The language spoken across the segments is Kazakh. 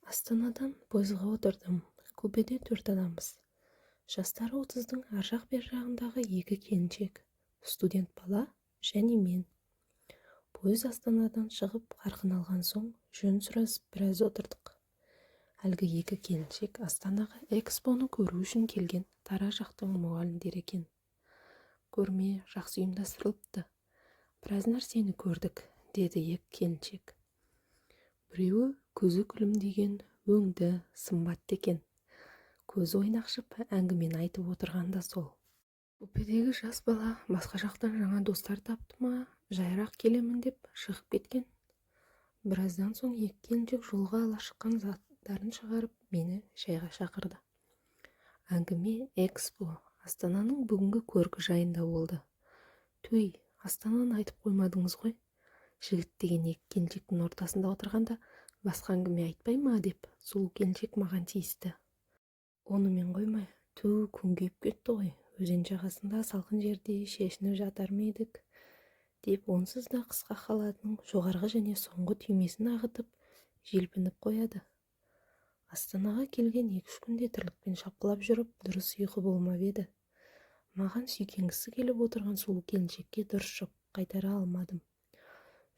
Астанадан пойызға отырдым. Купеде төрт адамбыз. Жастары 30-дың ар жақ-бер жағындағы екі келіншек, студент бала және мен. Пойыз Астанадан шығып, қарқын алған соң жөн сұрасып біраз отырдық. Әлгі екі келіншек Астанаға ЭКСПО-ны көру үшін келген Тараз жақтың мұғалімдері екен. Көрме жақсы ұйымдастырылыпты. Біраз нәрсені көрдік, деді екі келіншек. Біреуі көзі күлімдеген, өңді, сымбатты екен. Көзі ойнақшып, әңгімені айтып отырған да сол. Купедегі жас бала басқа жақтан жаңа достар тапты ма, жайырақ келемін деп шығып кеткен. Біраздан соң екі келіншек жолға ала шыққан заттарын шығарып, мені шайға шақырды. Әңгіме ЭКСПО, Астананың бүгінгі көркі жайында болды. Түй, Астананы айтып қоймадыңыз ғой. Жігіт деген екі келіншектің ортасында отырғанда басқа әңгіме айтпай ма, деп сұлу келіншек маған тиісті. Онымен қоймай, түу, күн күйіп кетті ғой, өзен жағасында салқын жерде шешініп жатар ма едік, деп онсыз да қысқа халатының жоғарғы және соңғы түймесін ағытып, желпініп қояды. Астанаға келген 2-3 күнде тірлікпен шапқылап жүріп, дұрыс ұйқы болмап еді. Маған сүйкенгісі келіп отырған сұлу келіншекке дұрыс жауап қайтара алмадым.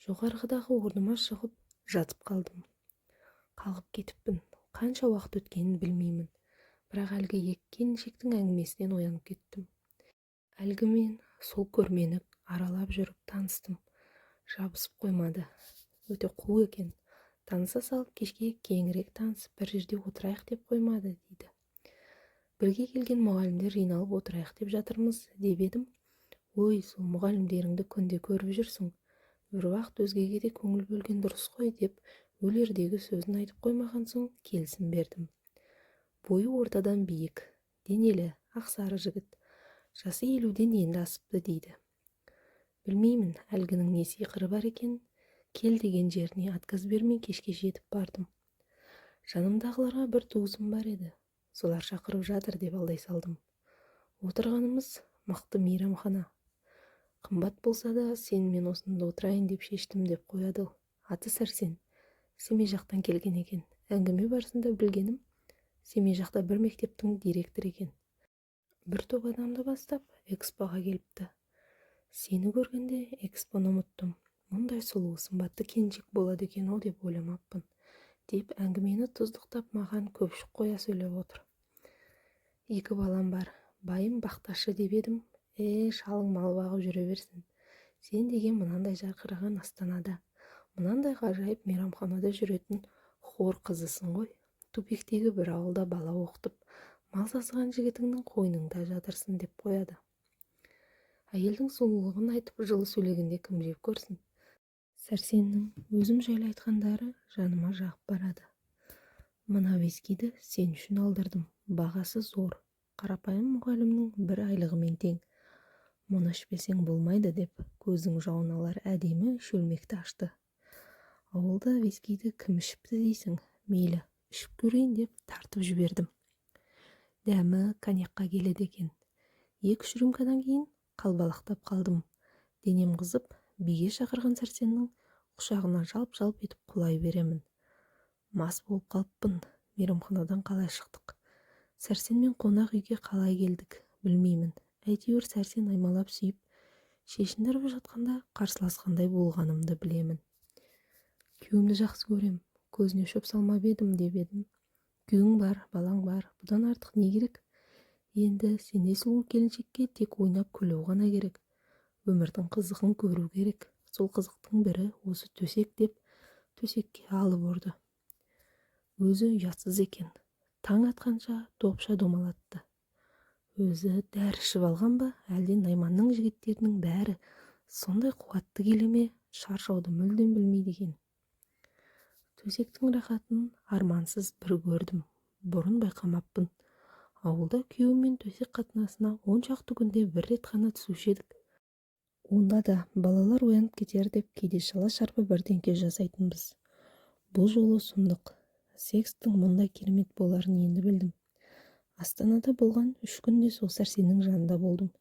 Жоғарғыдағы орныма шығып жатып қалдым. Қалғып кетіппін. Қанша уақыт өткенін білмеймін. Бірақ әлгі екі келіншектің әңгімесінен оянып кеттім. Әлгі мен сол көрмені аралап жүріп таныстым. Жабысып қоймады. Өте қу екен. Таныса салып, кешке кеңірек танысып, бір жерде отырайық деп қоймады, дейді. Бірге келген мұғалімдер жиналып отырайық деп жатырмыз, деп едім. Ой, сол мұғалімдеріңді күнде көріп жүрсің. Бір уақыт өзгеге де көңіл бөлген дұрыс қой, деп өлердегі сөзін айтып қоймаған соң келісім бердім. Бойы ортадан биік, денелі, ақсары жігіт. Жасы 50-ден енді асыпты дейді. Білмеймін, әлгінің не сиқыры бар екен, кел деген жеріне отказ бермей кешке жетіп бардым. Жанымдағыларға бір туысым бар еді, солар шақырып жатыр деп алдай салдым. Отырғанымыз мықты мейрамхана. Қымбат болса да, сенімен осында отырайын деп шештім, деп қояды. Аты Сәрсен. Семей жақтан келген екен. Әңгіме барысында білгенім, Семей жақта бір мектептің директоры екен. Бір топ адамды бастап ЭКСПО-ға келіпті. Сені көргенде ЭКСПО-ны ұмыттым. Мұндай сұлу, сымбатты келіншек болады екен ау деп ойламаппын, деп әңгімені тұздықтап, маған көпшік қоя сөйлеп отыр. Екі балам бар, байым бақташы, деп едім, е, шалың мал бағып жүре берсін. Сен деген мынандай жарқыраған Астанада, мынандай ғажайып мейрамханада жүретін хор қызысың ғой. Тупиктегі бір ауылда бала оқытып, мал сасыған жігітіңнің қойныңда жатырсың, деп қояды. Әйелдің сұлулығын айтып, жылы сөйлегенде кім жек көрсін? Сәрсеннің өзім жайлы айтқандары жаныма жағып барады. Мына вискиді сен үшін алдырдым. Бағасы зор. Қарапайым мұғалімнің бір айлығымен тең. Мұны ішпесең болмайды, деп көздің жауын алар әдемі шөлмекті ашты. Ауылда вискиді кім ішіпті дейсің? Мейлі, ішіп көрейін деп тартып жібердім. Дәмі коньякқа келеді екен. 2-3 рюмкадан кейін қалбалақтап қалдым. Денем қызып, биге шақырған Сәрсеннің құшағына жалп-жалп етіп құлай беремін. Мас болып қалыппын. Мейрамханадан қалай шықтық? Сәрсенмен қонақ үйге қалай келдік, білмеймін. Әйтеуір Сәрсен аймалап сүйіп, шешіндіріп жатқанда қарсыласқандай болғанымды білемін. Күйеуімді жақсы көрем, көзіне шөп салмап едім, деп едім. Күйеуің бар, балаң бар, бұдан артық не керек? Енді сендей сұлу келіншекке тек ойнап күлу ғана керек. Өмірдің қызығын көру керек. Сол қызықтың бірі осы төсек, деп төсекке алып ұрды. Өзі ұятсыз екен. Таң атқанша допша домалатты. Өзі дәрі ішіп алған ба, әлде найманның жігіттерінің бәрі сондай қуатты келе ме, шаршауды мүлдем білмейді екен. Төсектің рахатын армансыз бір көрдім. Бұрын байқамаппын. Ауылда күйеуіммен төсек қатынасына 10 шақты күнде бір рет қана түсуші едік. Онда да балалар оянып кетер деп кейде шала-шарпы бірдеңке жасайтынбыз. Бұл жолы сұмдық. Секстің мұндай керемет боларын енді білдім. Астанада болған 3 күнде сол Сәрсеннің жанында болдым.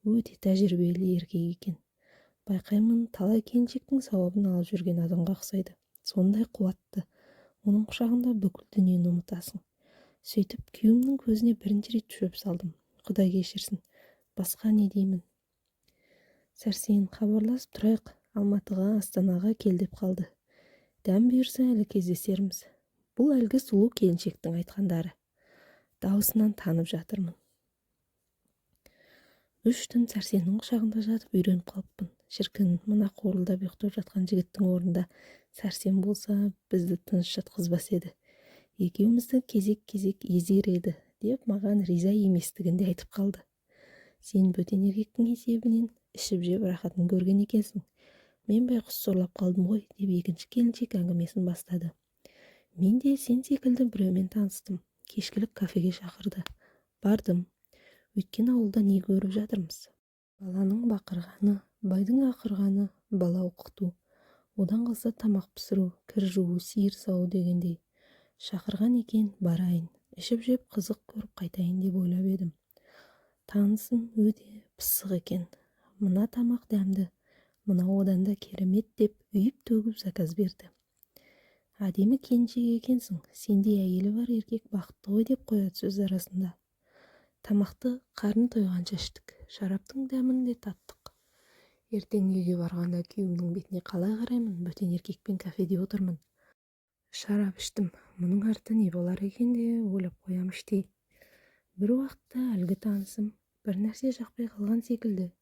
Өте тәжірибелі еркек екен. Байқаймын, талай келіншектің сауабын алып жүрген адамға ұқсайды. Сондай қуатты. Оның құшағында бүкіл дүниені ұмытасың. Сөйтіп, күйеуімнің көзіне бірінші рет шөп салдым. Құдай кешірсін, басқа не деймін? Сәрсен, хабарласып тұрайық, Алматыға, Астанаға кел деп қалды. Дәм бұйырса, әлі кездесерміз. Бұл әлгі сұлу келіншектің айтқандары. Дауысынан танып жатырмын. 3 түн Сәрсеннің құшағында жатып үйреніп қалыппын. Шіркін, мына қорылдап ұйықтап жатқан жігіттің орнында Сәрсен болса, бізді тыныш жатқызбас еді. Екеумізді кезек-кезек езер еді, деп маған риза еместігін де айтып қалды. Сен бөтен еркектің есебінен ішіп-жеп, рахатын көрген екенсің. Мен байғұс сорлап қалдым ғой, деп екінші келіншек әңгімесін бастады. Мен де сен секілді біреумен таныстым. Кешкілік кафеге шақырды. Бардым. Өйткені ауылда не көріп жатырмыз? Баланың бақырғаны, байдың ақырғаны, бала оқыту. Одан қалса, тамақ пісіру, кір жуу, сиыр сауу дегендей. Шақырған екен, барайын, ішіп-жеп, қызық көріп қайтайын деп ойлап едім. Танысым өте пысық екен. Мына тамақ дәмді, мынау одан да керемет деп үйіп-төгіп заказ берді. Әдемі келіншек екенсің, сендей әйелі бар еркек бақытты ғой, деп қояды сөз арасында. Тамақты қарын тойғанша іштік, шараптың дәмін де таттық. Ертең үйге барғанда күйеуімнің бетіне қалай қараймын? Бөтен еркекпен кафеде отырмын, шарап іштім. Мұның арты не болар екен деп ойлап қоямын іштей. Бір уақытта әлгі танысым бір нәрсе жақпай қалған секілді,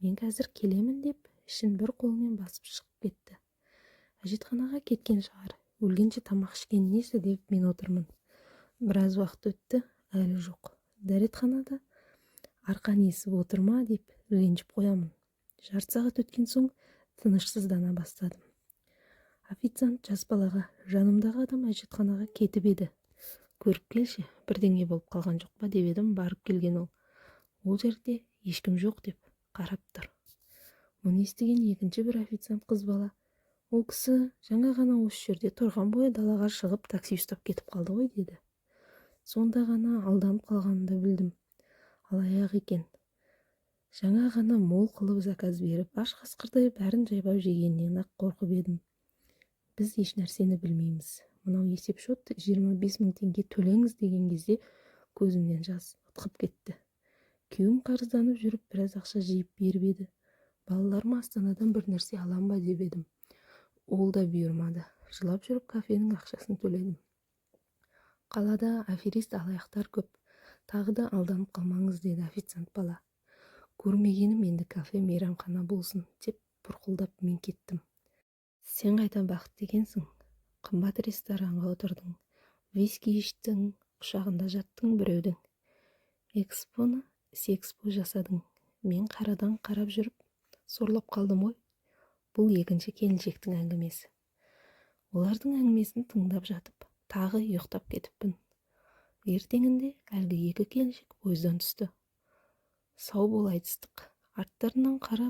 мен қазір келемін деп, ішін бір қолымен басып шығып кетті. Әжетханаға кеткен шығар, өлгенше тамақ ішкен несі деп мен отырмын. Біраз уақыт өтті, әлі жоқ. Дәретханада арқан есіп отыр ма деп ренжіп қоямын. Жарты сағат өткен соң тынышсыздана бастадым. Официант жас балаға: «Жанымдағы адам әжетханаға кетіп еді, көріп келші, бірдеңе болып қалған жоқ па?» – деп едім, барып келген ол. Ол жерде ешкім жоқ деп қарап тұр. Мұны естіген екінші бір официант қыз бала: «Ол кісі жаңа ғана осы жерде тұрған бойы далаға шығып, такси ұстап кетіп қалды ғой», – деді. Сонда ғана алданып қалғанымды білдім. Алаяқ екен. Жаңа ғана мол қылып заказ беріп, аш қасқырдай бәрін жайпап жегеннен-ақ қорқып едім. Біз еш нәрсені білмейміз, мынау есепшот, 25 000 теңге төлеңіз деген кезде көзімнен жас ытқып кетті. Күйеуім қарызданып жүріп біраз ақша жиып беріп еді. Балаларыма Астанадан бір нәрсе алам ба деп едім, ол да бұйырмады. Жылап жүріп кафенің ақшасын төледім. Қалада аферист, алаяқтар көп, тағы да алданып қалмаңыз, деді официант бала. Көрмегенім енді кафе, мейрамхана болсын, деп бұрқылдап мен кеттім. Сен қайта бақытты екенсің. Қымбат ресторанға отырдың, виски іштің, құшағында жаттың біреудің. Экспоны секспо жасадың. Мен қарадан қарап жүріп сорлап қалдым ғой. Бұл екінші келіншектің әңгімесі. Олардың әңгімесін тыңдап жатып, тағы ұйықтап кетіппін. Ертеңінде әлгі екі келіншек пойыздан түсті. Сау бол айтыстық. Арттарынан қарап